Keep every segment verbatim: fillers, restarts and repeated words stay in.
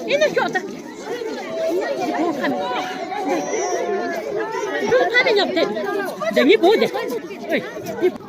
ཨེ་ན་ཤོག་ད། ཁ་ནས་ཉོབ་དེ། འདི་གཉིས་པོ་དེ། ཨེ།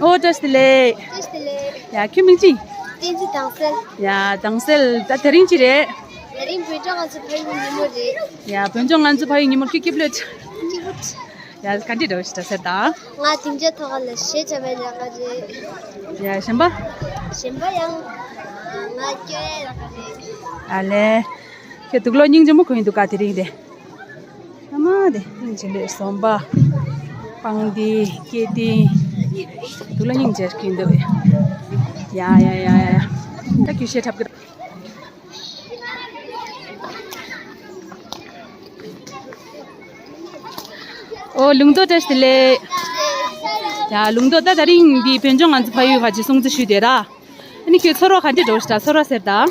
ཨོ་བཀྲ་ཤིས་བདེ་ལེགས། བཀྲ་ཤིས་བདེ་ལེགས། ཡ་ཁྱོད་མིང་ཅི། བསྟན་འཛིན་དྭངས་གསལ། ཡ་དྭངས་གསལ་ད་དེ་རིང་ཅི་རེད། དེ་རིང་བོད་ལྗོངས་ང་ཚོ་ཕ་ཡུལ་ཉིན་མོ་རེད། ཡ་བོད་ལྗོངས་ང་ཚོ་ཕ་ཡུལ་ཉིན་མོ་ཁྱོད་སྐྱིད་པོ་ལོས། སྐྱིད་པོ། ཡ་ག་འདྲས་འདྲ་བོ་ཞིག་འདྲ་ཟེར་དང་། ང་སྡིངས་ཆ་ཐོག་ལ་གཞས་བྱ་བའི་ལས་ཀ་རེད། ཡ་གཞན་པ། གཞན་པ་ཡང་ང་སྐྱོ་བའི་ལས་ཀ་རེད། ཨ་ལས། ཁྱོད་དུག་ལོག་སྙིང་རྗེ་མོ་གོན་འདུག་ག་དེ་རིང་དེ། ཨ་མ་དེ་སྙིང་རྗེ་ལོས་ཟོམ་པ། པང་དེ་སྐེ་དེ། དུག་ལོག་སྙིང་རྗེ་གོན་འདུག་ཡ་ཡ་ཡ་ཡ་ཡ། ད་ཁྱོད་གཞས་འཁྲབ་གི། ཨོ་ལུང་རྟོགས་བཀྲ་ཤིས་བདེ་ལེགས། ཡ་ལུང་རྟོགས་ད་དེ་རིང་འདི་བོད་ལྗོངས་ང་ཚོ་ཕ་ཡུལ་ཁ་ཅིག་སྲུང་བརྩི་ཞུས་དེ་ར། ཨ་ནི་ཁྱོད་ཚོར་བ་ག་འདྲས་འདྲ་བོ་ཞིག་འདྲ། ཚོར་བ་ཟེར་དང་།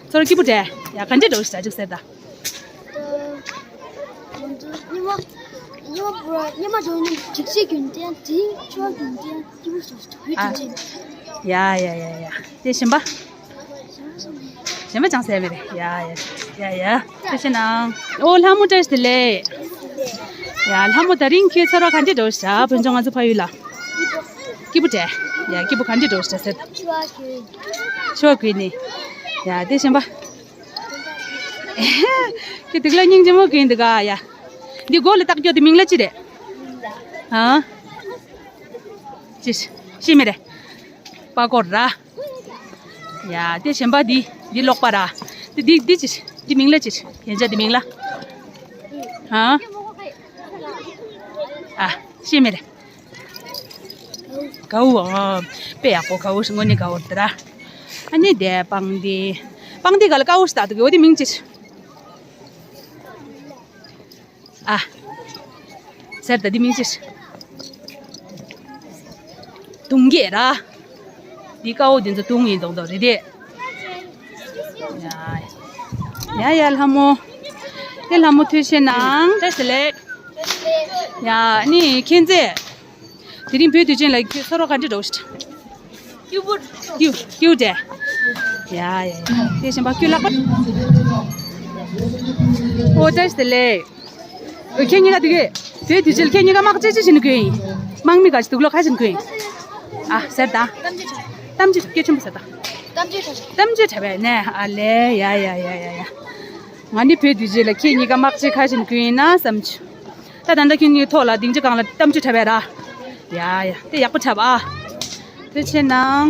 ཚོར་བ་སྐྱིད་པོ་འདྲ། ཡ་ག་འདྲས་འདྲ་བོ་ཞིག་འདྲ་ཅིག་ཟེར་དང་། ཉི་མ་ཉི་མ་ཉི་མ་འགྲོ་ནི་འགྲིག་ཆེ་གྱོན་ཏེ་དེ་ཆོ་གྱོན་ཏེ་སྐྱིད་པོ་ཞིག་འདུག་ཨ། ཡ་ཡ་ཡ་ཡ། དེ་གཞན་པ། གཞན་པ་ཅང་ཟེར་མེད་རེད། ཡ་ཡ་ཡ་ཡ། ཐུགས་རྗེ་གནང་། ཨོ་ལྷ་མོ་བཀྲ་ཤིས་བདེ་ལེགས། ཡ་ལྷ་མོ་ད་རིང་ཁྱོད་ཚོར་བ་ག་འདྲས་འདྲ་བོ་ཞིག་འདྲ། བོད་ལྗོངས་ང་ཚོ་ཕ་ཡུལ་ལ། སྐྱིད་པོ་འདྲ། ཡ་སྐྱིད་པོ་ག་འདྲས་འདྲ་བོ་ཞིག་འདྲ་ཟེར། ཆོ་གོན་ནི། ཡ་དེ་གཞན་པ། ཁྱོད་དུག་ལོག་སྙིང་རྗེ་མོ་གོན་འདུག་ག་ཡ། འདི་མགོ་ལ་བཏགས་རྒྱུ་དེ་མིང་ལ་ཅི་རེད། ཧ། ཅི་ཤེས་མེད་རེད། པགས་ཀོ་ར། ཡ་དེ་གཞན་པ་འདི་འདི་ལོག་པ་ར། དེ་འདི་འདི་ཅི་འདི་མིང་ལ་ཅི་ཡན་ཆད་འདི་མིང་ལ། ཧ། ཨ་ཤེས་མེད་རེད། གའུ་ཨ། དཔེ་ཡག་པོ་གའུ་ཞིག་དངོས་གནས་གའུ་རེད་ར། ཨ་ནི་དེ་པང་འདི། པང་འདི་ག་ལ་དཀར་པོ་ཞིག་བཏགས་འདུག་འོ་དེ་མིང་ཅི། ཨ། ཟེར་ད་འདི་མིང་ཅི། དུང་རྒྱལ་ར། འདི་དཀར་པོ་འདི་ཚོ་དུང་ཡིན་མདོག་མདོག་རེད་དེ། ཡ་ཡ་ལྷ་མོ། དེ་ལྷ་མོ་ཐུགས་རྗེ་གནང་། བཀྲ་ཤིས་བདེ་ལེགས། ཡ་ནི་མཁྱེན་བརྩེ། དེ་རིང་བོད་དུས་ཆེན་ལ་ཁྱོད་ཚོར་བ་ག་འདྲ་འདྲ་བོ་ཞིག་སྐྱིད་པོ། སྐྱིད་སྐྱིད་དེ། ཡ་ཡ་ཡ། དེ་བཞིན་པ་ཁྱོད་ལག་པ། ཨོ་བཀྲ་ཤིས་བདེ་ལེགས། ཨོ་ཁྱེད་གཉིས་ཀ་དེ་གས་བོད་དུས་ཆེན་ལ་ཁྱེད་གཉིས་ཀ་དམག་ཆས་ཅི་བྱེད་ནི་གོན་ཡིན། དམག་མི་ག་ཞིག་དུག་ལོག་ག་བྱེད་ནི་གོན་ཡིན། ཨ་ཟེར་ད། གཏམ་རྒྱུད་སྐད་ཆེན་པོ་ཟེར་ད། གཏམ་རྒྱུད་འཁྲབ་པའི་ནས་ཨ་ལས་ཡ་ཡ་ཡ་ཡ་ཡ། ང་ནི་བོད་དུས་ཆེན་ལ་ཁྱེད་གཉིས་ཀ་དམག་ཆས་ག་བྱེད་ནི་གོན་ཡིན་ན་བསམ་བྱུང་། ད་ད་ལྟ་ཁྱོད་གཉིས་ཐོག་ལ་སྡིངས་ཆ་སྒང་ལ་གཏམ་རྒྱུད་འཁྲབ་པས་ར། ཡ་ཡ་དེ་ཡག་པོ་འཁྲབ་ཨ། ཐུགས་རྗེ་གནང་།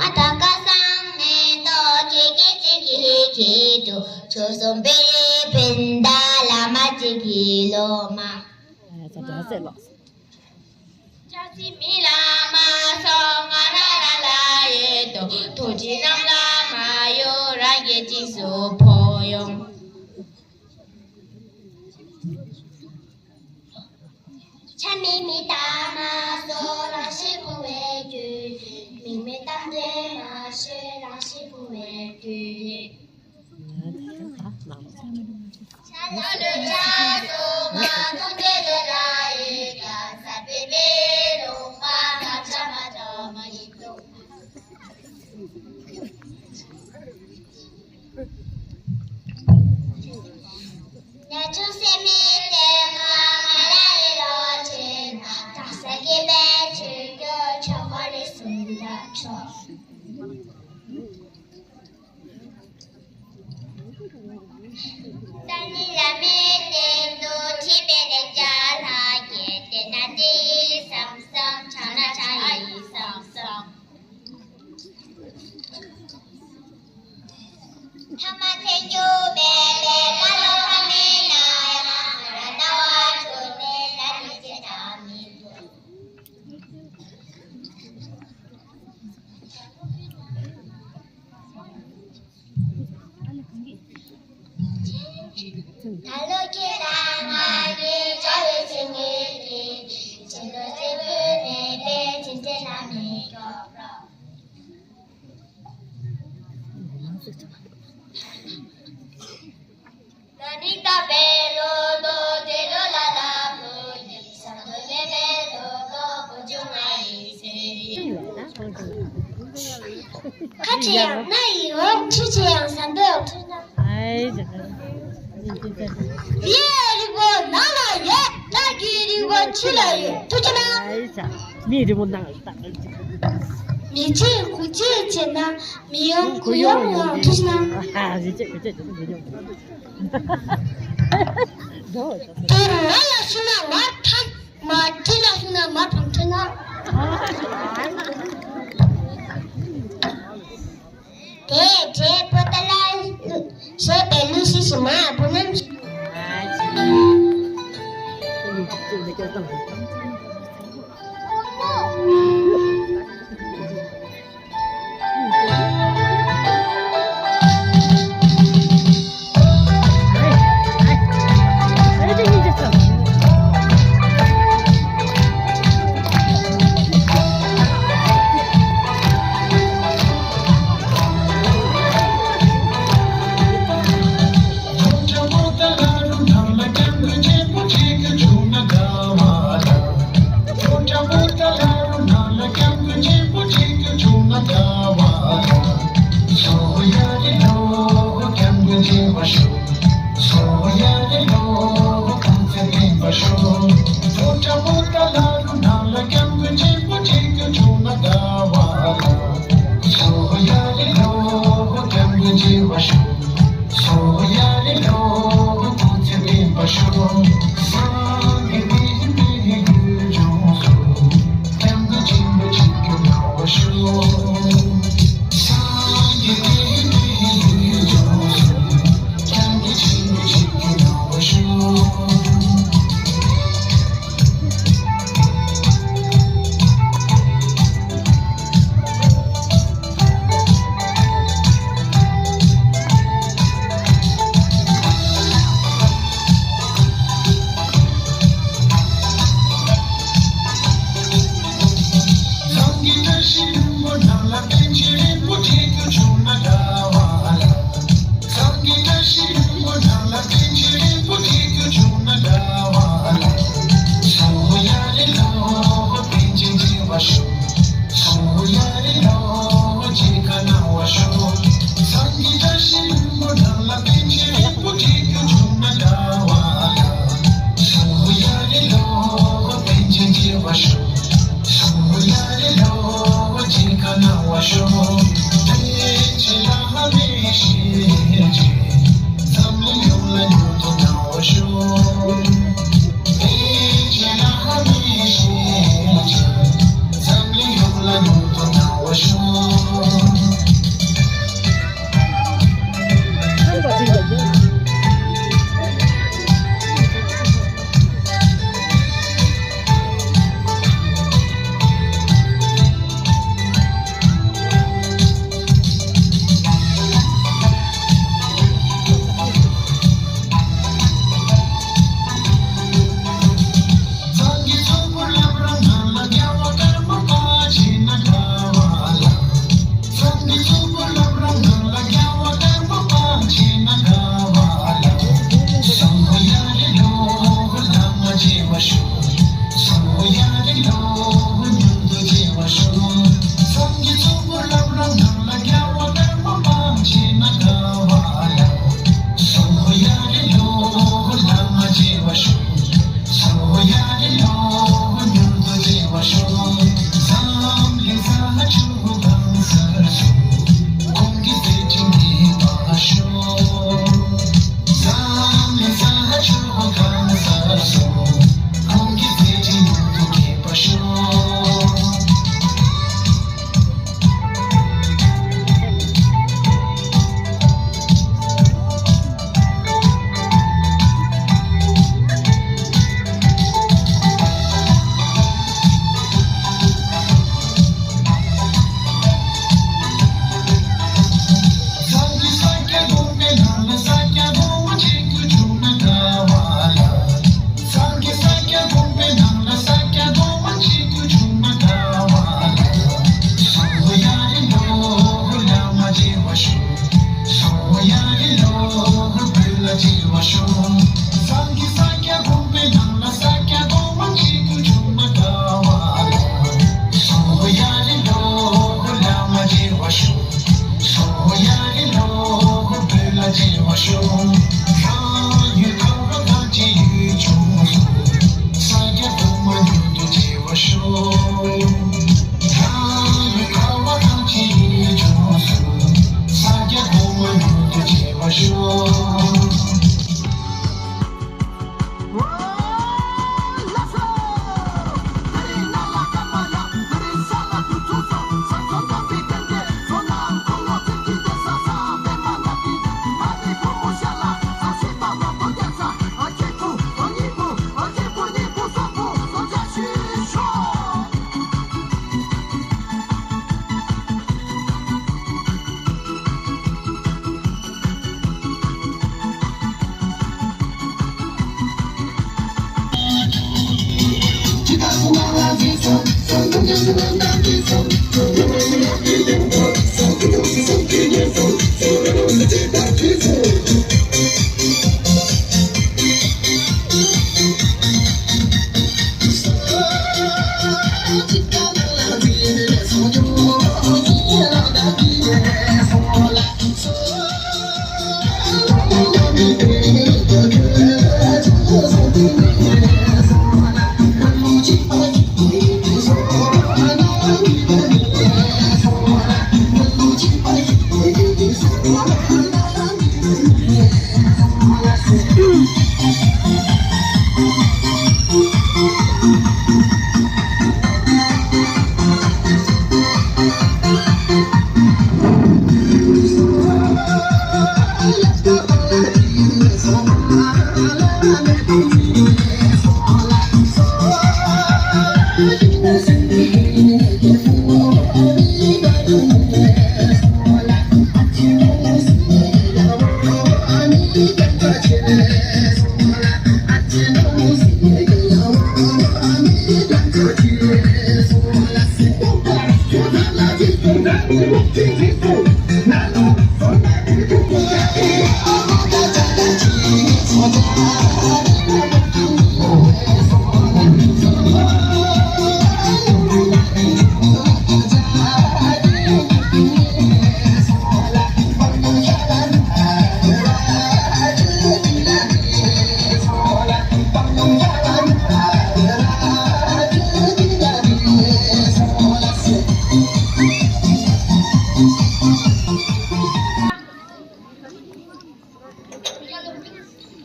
ང་དང་ཁ་སང་མེ་ཏོག་ཁྱེད་ཀྱི་གཅིག་གི་ཁྱེད་དུ་ཆོས་སོང་བེ་རི་བིན་ད་བླ་མ་གཅིག་གི་སློབ་མ། ཨ་ཙི་དྲག་ཟེར་ལོ། ཅག་སི་མི་ལ་མ་སོང་ང་ར་ར་ལ་ཡེ་ཏོ་ཐུགས་རྗེ་རྣམས་ལ་མ་ཡོ་ར་གེ་ཅི་སུ་ཕོ་ཡོང་། ཆ་མེད་མི་ལྟ་མ་བཟོ་རང་ཤི་ཕུང་བའི་རྒྱུད། མིག་མེད་གཏམ་འདྲེ་མ་ཤོད་རང་ཤི་ཕུང་བའི་རྒྱུད། ཤ་ལོ་ལོ་ཆ་སོ་མ་ཐུང་ཏེ་ལོ་ལ་ཡི་ག་ས་པེ་མེ་ལོ་མ་ང་ཆ་མ་ཏོ་མ་ཡི་ཏོ། ཉ་ཆུ་སེ་མི་ཏེ་ང་ང་ལ་ཡི་ལོ་ཆེ་ན་ད་ས་གི་མེ་ཆུ་གྱོ་ཆོ་གོ་རི་སུན་ད་ཆོ། ད་ནི་ལ་མེ་ཏེ་ཏོ་ཆི་པེ་ནེ་ཅ་ལ་གེ་ཏེ་ན་ཏི་སམ་སམ་ཆ་ན་ཆ་ཡི་སམ་སམ། ཐ་མ་ཐེན་ཇོ་མེ་ལེ་ཀ་ལོ་ཐ་མེ་ན་ཡ་ར་ཏ་བ་ཆོ་ཏེ་ལ་ནི་ཅེ་ཏ་མི་ཏོ། ད་ལོ་ཁྱེད་རང་ང་གི་བྱ་བའི་ཚེ་ངེས་ཀྱི་བྱེད་ལོ་ཚེ་བོད་ནས་པའི་ཚེ་འདྲེ་ལ་མི་སྐྱོབ་རོགས། ད་ནི་ད་པའི་ལོ་ཏོ་དེ་ལོ་ལ་ལ་ལོ་ཡིན་ས་ཏོ་ནས་པའི་ལོ་ཏོ་བོ་ཇོ་ང་ཡི་ཚེ་ཡིན། ཁ་ཆེ་ཡང་སྣ་ཡི་འོག་ཆུ་ཆེ་ཡང་ཟམ་པའི་འོག་ཆུ་ན། ཨའི་ཇ། ཡེ་རིག་པོ་ནང་ལ་ཡོད། ནགས་ཀྱི་རིག་པོ་ཆུ་ལ་ཡོད། ཐུགས་རྗེ་གནང་། ཨའི་ཇ། མི་རིག་པོ་ནང་ལ་ལྟ། མི་བྱེད་དགུ་བྱེད་བྱེད་ན་མི་ཡོང་གུ་ཡོང་ཡོང་། ཐུགས་རྗེ་གནང་། ཨ་རི་ཅེ་གུ་ཅེ་ཅེ་མི་ཡོང་། དུར་བ་ལ་སུ་ན་མར་ཐག་མ་ཏི་ལ་ཧི་ན་མ་ཕམ་ཐི་ན། དེ་དེ་པོ་ཏ་ལ་ཞེས་པའི་ལུས་ཤིག་ཤི་མ་བུ་ནམ།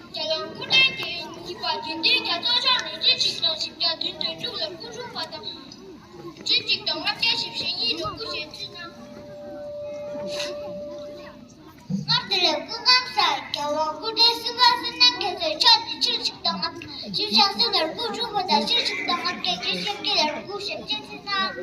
རྒྱལ་ཡོངས་སྐུ་ཕྲེང་གཉིས་པ་དགེ་འདུན་རྒྱ་མཚོ་ལྕམ་ལན་གཅིག་དང་བཞི་བརྒྱ་བདུན་དོན་གྲུབ་ལ་སྐུ་འཁྲུངས་པ་དང་། བདུན་གཅིག་དང་ལྔ་བརྒྱ་བཞི་བཅུ་ཞེ་གཉིས་ལོ་སྐུ་ཞབས་ཕྱི་ནང་། སྔར་དེ་ལས་སྐུ་ཁམས་བཟང་རྒྱལ་དབང་སྐུ་ཕྲེང་གསུམ་པ་བསོད་ནམས་རྒྱ་མཚོའི་ཕྱག་ཏུ་ཕྱི་ལོ་གཅིག་དང་ལྔ་བརྒྱ་བཞི་བཅུ་ཞེ་གསུམ་ལ་སྐུ་འཁྲུངས་པ་དང་ཕྱི་ལོ་གཅིག་དང་ལྔ་བརྒྱ་བརྒྱད་ཅུ་ཞེ་བརྒྱད་ལ་སྐུ་ཞབས་ཕྱི་ནང་།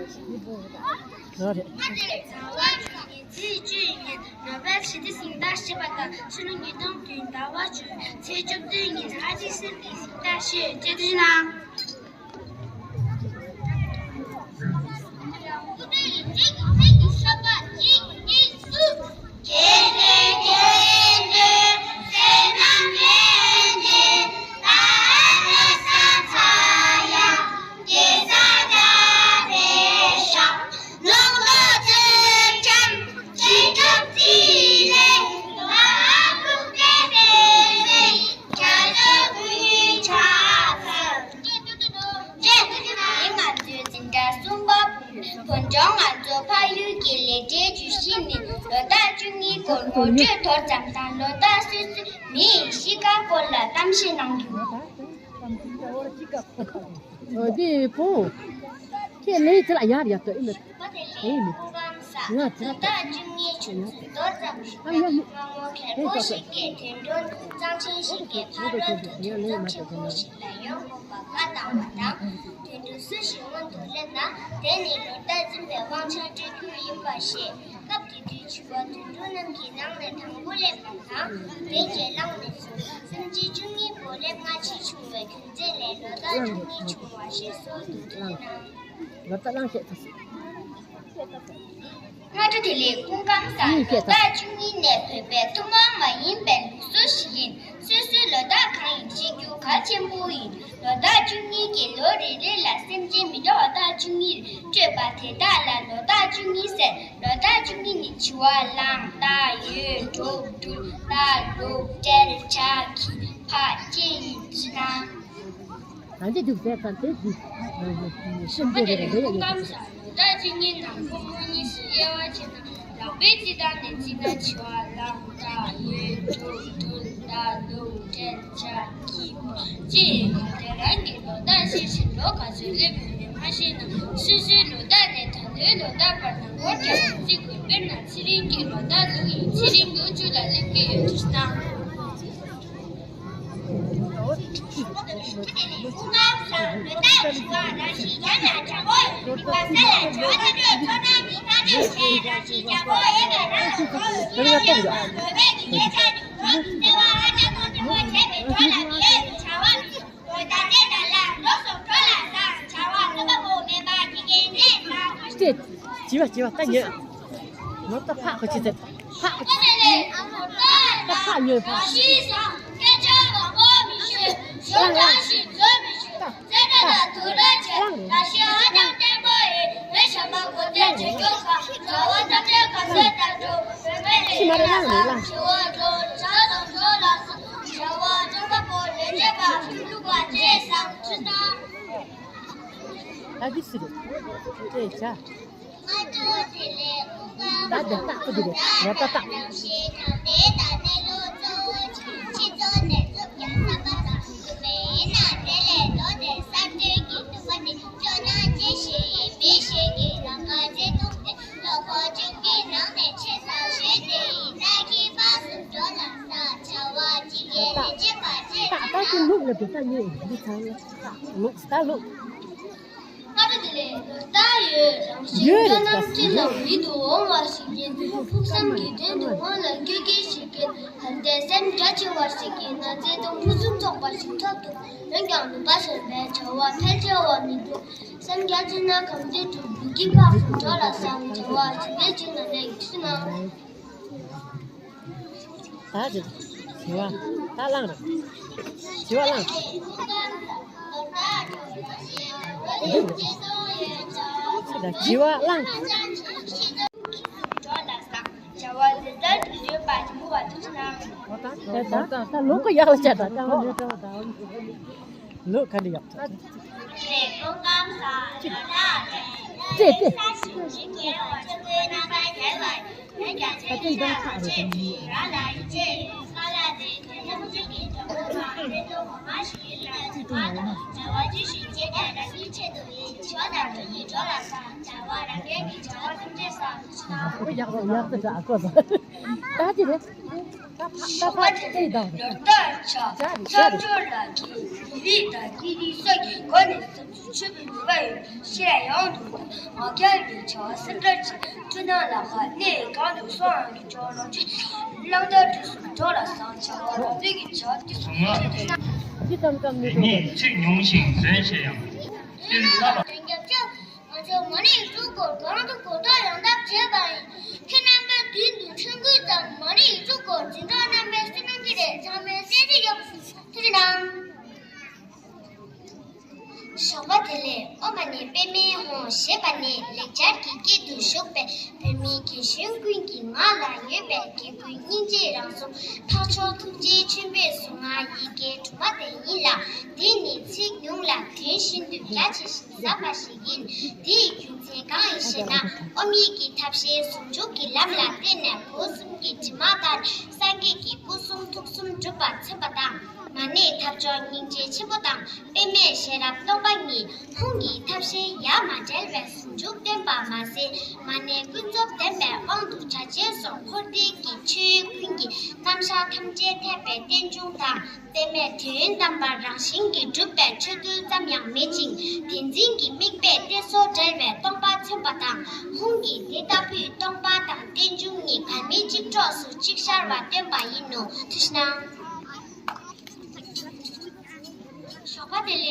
སྔར་དེ་ལས་ཟླ་བ་གཉིས་ཚེས་བཅུ་ཉིན་ནོ་བེལ་ཞི་བདེའི་གཟེངས་རྟགས་བཞེས་པ་དང་ཕྱི་ལོ་ཉིས་སྟོང་བདུན་ཟླ་བ་བཅུ་ཚེས་བཅུ་བདུན་ཉིན་ཨ་ཇི་སིན་གྱི་གཟེངས་རྟགས་བཞེས་ཡོད་ཅེས་བསྟན་གནང་། ང་ཚོའི་འཛིན་གྲྭ་གསུམ་པ་བོད་ལྗོངས་ང་ཚོ་ཕ་ཡུལ་གྱི་ལས་གྲྭའི་བརྗོད་གཞི་ནི་ལོ་རྟགས་བཅུ་གཉིས་སྐོར་ངོ་སྤྲོད་མདོར་ཙམ་དང་ལོ་རྟགས་སོ་སོའི་མིའི་གཤིས་ཀ་སྐོར་ལ་གཏམ་བཤད་གནང་རྒྱུ། འདི་བོ། ཁྱེད་ལས་ཚེ་ལ་ཡར་ཡར་དུ་ཨེ་མེད། ཨེ་མེད། ང་ཚེ་ལ་ད་བཅུ་གཉིས་ཆུ་ཚོད་མདོར་ཙམ་ཞིག་ན་སྔ་མོ་མཁན་པོ་ཞིག་གིས་དོན་གྲུབ་གཙང་ཆེན་ཞིག་གི་ཕ་རོལ་ཏུ་དོན་གྲུབ་ཆེན་པོ་ཞིག་ལ་ཡོང་དགོས་པ་བཀའ་བཏང་བ་དང་། དོན་གྲུབ་སུ་ཞིག་སྔོན་དུ་སླེབས་ན་དེ་ནི་ལོ་རྟགས་འཛིན་པའི་དབང་ཆ་སྤྲོད་རྒྱུ་ཡིན་པ་ཤེས། སྐབས་དེ་དུས་བྱི་བ་དོན་གྲུབ་རྣམས་ཀྱི་ནང་ནས་དང་པོ་སླེབས་པ་དང་། དེ་རྗེས་ལངས་ནས་བཟུང་སེམས་ཅན་བཅུ་གཉིས་པོ་སླེབས་སྔ་ཕྱི་བྱུང་བའི་རྒྱུ་མཚན་ལས་ལོ་རྟགས་བཅུ་གཉིས་བྱུང་བ་ཞེས་སོགས་སུ་བྲིས་གནང་། ལོ་རྟགས་གླང་ཤེས་ཐུབ་སོང་། སྔ་དྲོ་དེ་ལས་སྐུ་ཁམས་བཟང་ལོ་རྟགས་བཅུ་གཉིས་ནི་བོད་པའི་ཐུན་མོང་མ་ཡིན་པའི་ལུགས་སྲོལ་ཞིག་ཡིན། སོ་སོའི་ལོ་རྟགས་གང་ཡིན་ཤེས་རྒྱུ་གལ་ཆེན་པོ་ཡིན། ལོ་རྟགས་བཅུ་གཉིས་ཀྱི་ལོ་རེ་རེ་ལ་སེམས་ཅན་མི་འདྲ་བ་རྟགས་བཅུ་གཉིས་སྤྲོད་པ་དེ་དག་ལ་ལོ་རྟགས་བཅུ་གཉིས་ཟེར། ལོ་རྟགས་བཅུ་གཉིས་ནི་བྱི་བ་གླང་སྟག་ཡོས་གྲོགས་སྦྲུལ་རྟ་ལུག་སྤྲེལ་བྱ་ཁྱི་ཕག་ཅེས་ཡིན་ཅི་ན། གང་ཅི་འདུག་ཟེར་ཙམ་དེ་འདི་ཤིན་ཏུ་རེ་རེ་ཡོད། ལོ་རྟགས་བཅུ་གཉིས་ནང་ཁོ་མོ་གཉིས་སུ་དབྱེ་བ་ཕྱེ་ན། ལག་པའི་རྩིས་སྟངས་ནས་བརྩིས་ན་བྱི་བ་གླང་སྟག་ཡོས་གྲོགས་སྦྲུལ་རྟ་ལུག་སྤྲེལ་བྱ་ཁྱི་ཕག་ཅེས་ཡིན། དེ་རང་གི་ལོ་རྟགས་ཤེས་ཤིང་ལོ་ག་ཚོད་སླེབས་ཡོད་མེད་མ་ཤེས་ན། སོ་སོའི་ལོ་རྟགས་ནས་ད་ལོའི་ལོ་རྟགས་བར་ན་འགོར་ཀྱང་རྩི་དགོས། དཔེར་ན་ཚེ་རིང་གི་ལོ་རྟགས་ལུག་ཡིན། ཚེ་རིང་ལོ་བཅུ་ལ་སླེབས་ཀྱི་ཡོད་དུས་ན། སྐུ་ཁམས་བཟང་ལོ་རྟགས་བཞི་པ་རང་བཞིན་རྒྱ་ལ་དྲག་པོ་ཡོད་པ་ས་ལ་དྲག་པོ་ཡོད་པའི་ཚོར་སྣང་གི་ཐ་སྙད་བྱས་རང་བཞིན་རྒྱ་པོ་ཡོད་པའི་རང་ལ་གོ་ཡོད་ཡོད་ཡོད་པའི་གི་ཉེ་ཆར་དུ་གྲོགས་ཀྱི་བརྩེ་བ་ཨ་ཅག་ཐོག་ཐུན་མོང་བྱས་པའི་གྲོགས་ལ་མི་འོས་པའི་བྱ་བ་མི་དགོས། ད་ལྟའི་ད་ལ་འགྲོ་སོང་འགྲོ་ལ་བཟང་བྱ་བ་རྩོམ་པ་པོ་མེད་པ་དེ་གའི་གནས་ བྱིས་པ་བྱིས་པ་ད་ཉོན། ནོར་ད་ཕག་གི་ཆི་ཟེར། ཕག་གི་ཆི། ད་ཕག་ཉོན་ཕག་ཕྱི་མ་རེ་ལངས་རེ་ལངས། ད་འདི་སུ་རེད། ཅེས་བྱ། ད་འདི་ལྟ་ཁོ་འདི་རེད། ང་ད་ལྟ། ད་ད་ཀྱི་ལུག་ལ་འདི་ལྟ་ཉེ་འདི་ཚང་ལ་ལུག་ད་ལུག་ཨ་རི་དེ་ལས་ལོ་ལྟར་ཡོད་རང་བཞིན་ཡོད་རེད། བཀྲ་ལམ་སྤྲིན་ལ་ཡིད་དུ་འོང་བ་ཞིག་ཡིན། ཕུགས་བསམ་གྱི་དོན་དུ་དབང་ལ་བསྐྱོད་མཁན་ཞིག་ཡིན། ལྷ་འདྲེ་སེམས་རྒྱ་ཆེ་བ་ཞིག་གིས་ན་ཚེ་དང་ཕུན་སུམ་ཚོགས་པ་ཞིག་ཐོབ་ཐུབ། འོན་ཀྱང་ནུས་པ་གཞན་པའི་བྱ་བ་ཕལ་ཆེ་བ་མི་འདུག་སེམས་རྒྱ་ཆེ་ན་གང་འདོད་དུ་འགྲོ་གི་ཕག་གསུམ་འགྲོ་ལ་བསམ། བྱ་བ་ཞིག་པའི་ཕྱིར་ན་ནས་ཡིད་ཆེས་གནང་། ད་ཅི། བྱིས་པ་ད་བླངས་རེད། བྱིས་པ་བླངས། ཅི་ད་བྱིས་པ་བླངས། ད་ད་ད་ལོ་ཀ་ཡག་ལ་བྱ་ད་ད་ལོ་ཀ་ཡག་ལ་བྱ་ད། ལོ་ག་འདྲ་ཡག་ཐོག་ཅེས་ཏེ། ད་ཅི་འདང་ཁག་རེད་དམ། ཡག་ཡག་ཏུ་གྲགས་གོ་ད། ད་ཅི་རེད། ད་ཕ་ད་ཕ་ཅི་དང་། ལོ་ལྟར་ཆ་ཆ་ཆོས་ལགས་ཀྱིས་མི་རིགས་དང་སྐད་རིགས་སོགས་ཀྱི་སྒོ་ནས་བསམ་ཚུལ་ཆོས་པའི་ནུས་པ་ཡོད། ཤེས་ཡང་དུ་ང་རྒྱལ་གྱི་བྱ་བ་སེམས་ཁྲལ་ཆེ། འཁྲུལ་སྣང་ལ་ཁ་གནས་གང་དུ་སོང་ཡང་གི་ཇོ་ལོ་ཆེ། གླང་དར་དུས་སུ་འགྲོ་ལ་བཟང་བྱ་བ་རང་ཚོད་ཀྱི་བྱ་བ་དུས་སུ་ང་འཁྲུལ་ཏེ་ན། ཅི་ཙམ་ཙམ་མི་འདུག་ངས་ཚིག་ཉུང་ཞིང་འདོན་ཆེ་ཡང་། སྤྱིར་བླ་ལ། ང་ཚོས་མ་ཎི་ཡིག་དྲུག་སྐོར་གོང་དུ་གོ་རྟོགས་ཡོང་ཐབས་བྱས་པ་ཡིན། ཁྱེད་རྣམ་པས་མདུན་དུ་ཁྲིམས་སྐུལ་དང་མ་ཎི་ཡིག་དྲུག་སྐོར་འཛིན་གྲོགས་རྣམ་པས་གསན་གནང་གི་རེད། ཚང་མས་གསན་གྱི་ཡོད་པ་ཐུགས་རྗེ་གནང་། ཞོགས་པ་དེ་ལས་ཨོཾ་མ་ཎི་པདྨེ་ཧཱུྃ་ཞེས་པ་ནི་ལེགས་སྦྱར་གྱི་སྐད་དུ་བཞུགས་པའི་བོད་མིའི་རྒན་གཞོན་ཀུན་གྱི་ངག་ལ་ཡོད་པའི་རྒྱལ་ཀུན་སྙིང་རྗེ་རང་གསུམ་འཕགས་མཆོག་ཐུགས་རྗེའི་མཆོད་འབུལ་གཟུངས་སྔགས་ཡི་གེ་དྲུག་མ་དེ་ཡིན་ལ། དེ་ནི་ཚིག་ཉུང་ལ་དོན་ཤིན་ཏུ་རྒྱ་ཆེ་ཞིང་ཟབ་པ་ཞིག་ཡིན། དེའི་རྒྱུ་མཚན་གང་ཡིན་ཞེ་ན། ཨོཾ་ཡིག་གི་ཐབས་ཤེས་ཟུང་འཇུག་གི་ལམ་ལ་བརྟེན་ནས་སྒོ་གསུམ་གྱི་དྲི་མ་དག་སངས་རྒྱས་ཀྱི་སྐུ་གསུང་ཐུགས་གསུམ་གྲུབ་པ་མཚོན་པ་དང་། མ་ཎིའི་ཐབས་མཆོག་སྙིང་རྗེ་ཆེན་པོ་དང་། པདྨའི་ཤེས་རབ་སྟོང་པ་ཉིད། ཧཱུྃ་གི་ཐབས་ཤེས་ཡ་མ་བྲལ་བའི་ཟུང་འཇུག་སྟོན་པ་མ་ཟད། མ་ཎི་ཀུན་རྫོབ་བདེན་པའི་དབང་དུ་བྱ་བྱེད་སོགས་འཁོར་འདས་ཀྱི་ཆོས་ཀུན་གྱི་རྣམ་གཞག་ཐམས་ཅད་འཐད་པའི་རྟེན་འབྱུང་དང་། པདྨས་དོན་དམ་པར་རང་བཞིན་གྱིས་གྲུབ་པའི་ཆོས་ཐུན་ཙམ་ཡང་མེད་ཅིང་། ཏིང་འཛིན་གྱི་དམིགས་པས་གཏད་སོ་བྲལ་བའི་སྟོང་པ་མཚོན་པ་དང་། ཧཱུྃ་གིས་དེ་ལྟ་བུའི་སྟོང་པ་དང་རྟེན་འབྱུང་གཉིས་བར་མའི་གཅིག་གྲོགས་སུ་གཅིག་ཤར་བ་སྟོན་པ་ཡིན་ནོ། ཐུགས་རྗེ་གནང་། ཞོགས་པ་དེ་ལས་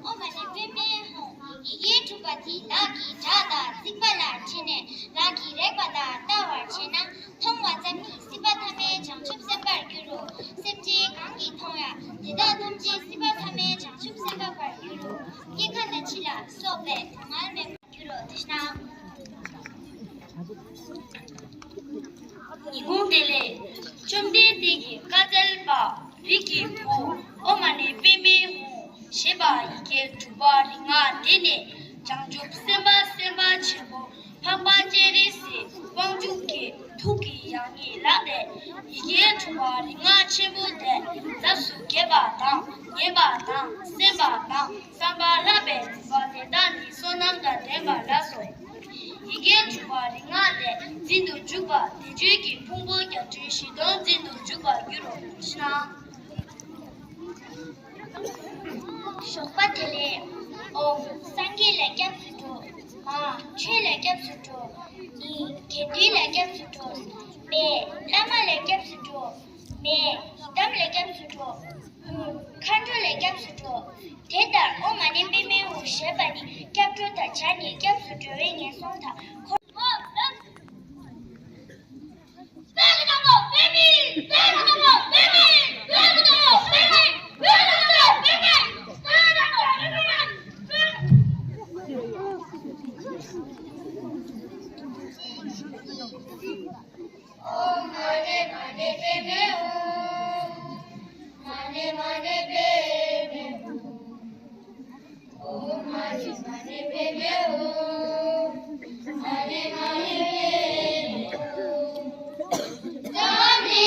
ཨོཾ་མ་ཎི་པདྨེ་ཧཱུྃ་ཡི་གེ་དྲུག་པ་དེ་ལག་གི་བྲག་དང་རྩིག་པ་ལ་བྲིས་ནས་ལག་གིས་རེག་པ་དང་བལྟ་བར་བྱས་ན། མཐོང་བ་ཙམ་གྱིས་སྲིད་པ་ཐ་མའི་བྱང་ཆུབ་སེམས་དཔར་འགྱུར་རོ། སེམས་ཅན་གང་གིས་མཐོང་ཡང་དེ་དག་ཐམས་ཅད་སྲིད་པ་ཐ་མའི་བྱང་ཆུབ་སེམས་དཔའ་བར་འགྱུར་རོ། སྐྱེ་རྒ་ན་འཆི་ལ་སོགས་པའི་སྡུག་བསྔལ་མེད་པར་འགྱུར་རོ། ཐུགས་རྗེ་གནང་། ཉིན་གུང་དེ་ལས་བཅོམ་ལྡན་འདས་ཀྱིས་བཀའ་སྩལ་པ། རིགས་ཀྱི་བུ། ཨོཾ་མ་ཎི་པདྨེ་ཧཱུྃ་ཞེས་པ་ཡི་གེ་དྲུག་པ་རིག་སྔགས་འདི་ནི་བྱང་ཆུབ་སེམས་དཔའ་སེམས་དཔའ་ཆེན་པོ་འཕགས་པ་སྤྱན་རས་གཟིགས་དབང་ཕྱུག་གི་ཐུགས་ཀྱི་ཡང་སྙིང་ལགས་ཏེ། ཡི་གེ་དྲུག་པ་རིག་སྔགས་ཆེན་པོ་དེ་ལགས་སོ། རྒྱས་པ་དང་ཉན་པ་དང་གསན་པ་དང་བསམ་པ་ལྷག་པའི་ནུས་པ་དེ་དག་ནི་བསོད་ནམས་དང་ལྡན་པ་ལགས་སོ། ཡི་གེ་དྲུག་པ་རིག་སྔགས་དེ་འཛིན་དུ་འཇུག་པ་དེ་ཆོས་ཀྱི་ཕུང་པོ་བརྒྱད་ཁྲི་བཞི་སྟོང་འཛིན་དུ་འཇུག་པར་འགྱུར་རོ། ཞེ་ན། ཞོགས་པ་དེ་ལས་ཨོཾ་སངས་རྒྱས་ལ་སྐྱབས་སུ་འགྲོ། མ་ཆོས་ལ་སྐྱབས་སུ་འགྲོ། ཉི་དགེ་འདུན་ལ་སྐྱབས་སུ་འགྲོ། མེ་བླ་མ་ལ་སྐྱབས་སུ་འགྲོ། མེ་ཡི་དམ་ལ་སྐྱབས་སུ་འགྲོ། ཧཱུྃ་མཁའ་འགྲོ་ལ་སྐྱབས་སུ་འགྲོ། དེ་ལྟར་ཨོཾ་མ་ཎི་པདྨེ་ཧཱུྃ་ཞེས་པ་ནི་སྐྱབས་འགྲོ་དང་སྦྱར་ནས་སྐྱབས་སུ་འགྲོ་བའི་ངན་སོང་དང་འཁོར། ཨོཾ་མ་ཎི་མ་ཎི་པདྨེ་ཧཱུྃ། མ་ཎི་མ་ཎི་པདྨེ་ཧཱུྃ། ཨོཾ་མ་ཎི་མ་ཎི་པདྨེ་ཧཱུྃ། མ་ཎི་མ་ཎི་པདྨེ་ཧཱུྃ།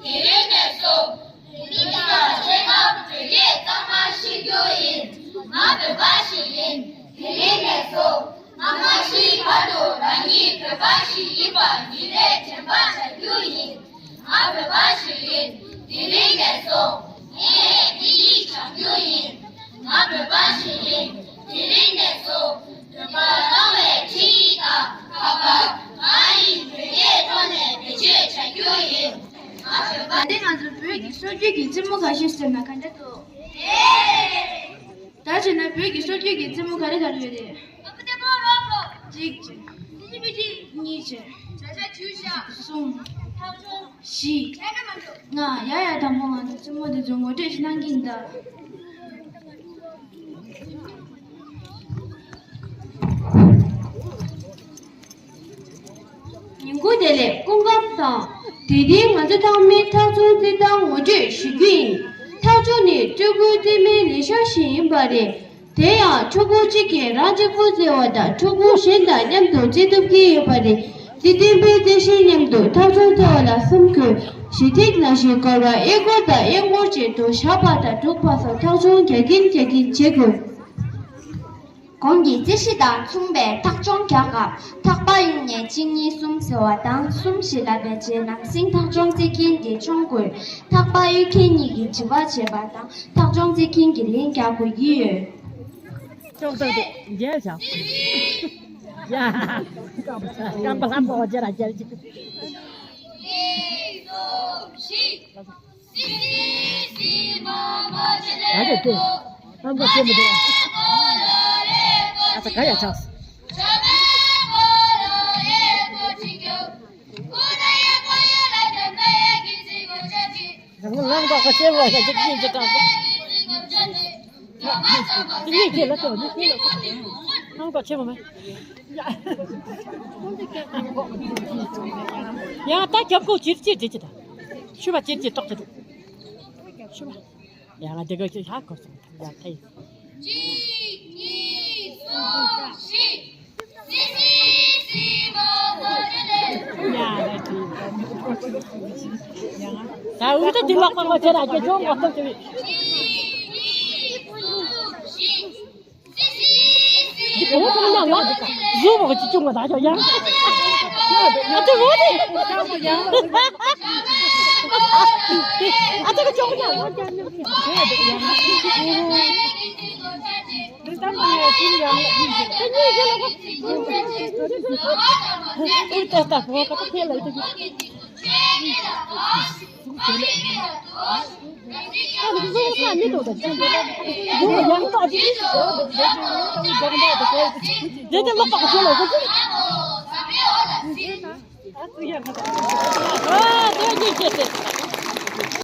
དེ་རིང་ནས་བཟུང་། ང་བོད་པ་ཞིག་ཡིན། དེ་རིང་ནས་བཟུང་། ང་མ་ཤི་བར་དུ་རང་ཉིད་བོད་པ་ཞིག་ཡིན་པ་ཉིན་རེ་དྲན་པ་བྱ་རྒྱུ་ཡིན། ང་བོད་པ་ཞིག་ཡིན། དེ་རིང་ནས་བཟུང་། ངས་འདི་ཡིག་སྦྱང་རྒྱུ་ཡིན། ང་བོད་པ་ཞིག་ཡིན། དེ་རིང་ནས་བཟུང་། བོད་པར་གནང་བའི་འཕྲིན་ཡིག་དང་ཁ་པར་ང་ཡིས་བོད་སྐད་ཐོག་ནས་བེད་སྤྱོད་བྱ་རྒྱུ་ཡིན། ང་བོད་པ། ད་ལྟ་ང་ཚོ་བོད་ཀྱི་སྲོལ་རྒྱུན་གྱི་རྩེད་མོ་ཁ་ཤས་ཟེར་ན་ག་འདྲ་འདུག་ད་བྱས་ན་བོད་ཀྱི་སྲོལ་རྒྱུན་གྱི་རྩེད་མོ་ག་རེ་ག་རེ་ཡོད་རེད། གཅིག་བྱས། གཉིས་བྱས། གསུམ། བཞི། ལྔ། ཡ་ཡ། དང་པོ་ང་ཚོ་རྩེད་མོ་འདི་ཚོ་ངོ་སྤྲོད་ཞིག་གནང་གི་ཡིན་ད། ཉིན་གུང་བདེ་ལེགས། སྐུ་ཁམས་བཟང་། དེ་རིང་ང་ཚོ་ཚང་མས་ཐག་ཚོང་རྩེད་ཐང་ངོ་སྤྲོད་ཞུ་རྒྱུ་ཡིན། ཐག་ཚོང་ནི་སྤྲུལ་སྐུའི་རྩེད་མོའི་ལས་ཤག་ཞིག་ཡིན་པ་རེད། དེ་ཡང་ཕྲུ་གུ་གཅིག་གིས་རང་གཅིག་པུ་རྩེ་བ་དང་ཕྲུ་གུ་གཞན་དང་མཉམ་དུ་རྩེ་ཐུབ་ཀྱི་ཡོད་པ་རེད། རྩེད་འགྲན་པའི་རྩེད་གཞིའི་མཉམ་དུ་ཐག་ཚོང་རྩེ་བ་ལ་གསུམ་དགོས། གཞས་ཐིག་ནང་བཞིན་སྐོར་བ་གཡས་སྐོར་དང་གཡོན་སྐོར་བྱས་འདུག་ཞགས་པ་དང་འབྲུག་པ་སོགས་ཐག་ཚོང་རྒྱག་གིན་རྒྱག་གིན་བྱེད་དགོས། གོང་གི་རྩེད་གཞི་དང་མཚུངས་པའི་ཐག་ཆོང་རྒྱག་སྐབས་ཐག་པ་གཡུགས་ནས་གཅིག་གཉིས་གསུམ་ཟེར་བ་དང་གསུམ་ཞེས་ལབ་པའི་རྗེས་ལམ་སེང་ཐག་ཆོང་རྩེད་མཁན་གྱིས་མཆོང་དགོས། ཐག་པ་གཡུག་མཁན་གཉིས་ཀྱིས་དྲི་བ་བྱེད་པ་དང་ཐག་ཆོང་རྩེད་མཁན་གྱིས་ལན་རྒྱག་དགོས་ཀྱི་ཡོད། ཅོག་ཙེ་དེ་རྒྱལ་བྱ། ཡ། སྐམ་པ་ལྷམ་པོ་རྒྱལ་ར་རྒྱལ་གྱི། ཨ་ཅེ་ཏེ། ཨམ་ཀ་ཅེ་མི་དེ། ཨ་ཙ་ག་ཡ་ཆགས། ང་ལམ་ཀ་ཁ་ཤས་བ་ཤ་ཅིག་ཅིག་ཅིག་ག་ཡིག་ཅེ་ལ་ཏོ་ནི་ཁྱེད་ལ། ཧང་ཏོ་ཆེ་མོ་མེ། ཡ། ད་རྒྱབ་ཁོག་ཅིར་ཅིར་བྱེད་ཀྱི་ད། ཤུ་བ་ཅིར་ཅིར་ཏོག་ཅིག་འདུག་ཤུ་བ། ཡ་ང་དེ་ག་ཅིག་ཧ་གོ་སོང་། ཡ་ད་ཡིན། གཅིག་གཉིས་གསུམ་བཞི། ད་འུ་ད་དེ་ལོག་པ་ཁོ་ཁྱེད་རང་ཁྱེད་ཆོ་མོ་ཐོབ་ཅི་བི། འདི་གོང་ཐོག་ན་ང་བཟོ་བ་ཅི་བྱུང་བ་ད་ཅོ་ཡང་། ཨ་ཅོ་བོ་དེ། ཨ་ཅོ་གི་ཅོག་ཡང་། འདི་ལྟ་མ་ཡ་ཅི་ཡང་ལ་ཡིན་གྱི། དེ་གཉིས་ཞེ་ལ་གོ། ཨུ་ཏ་ཏ་བོ་ཀ་ཏ་ཁེ་ལ་ཡི་ཏ་གི། ཨ་ཙི་ཡ་ང་ད། ཨ་ཙི་ཡ་ང་ད།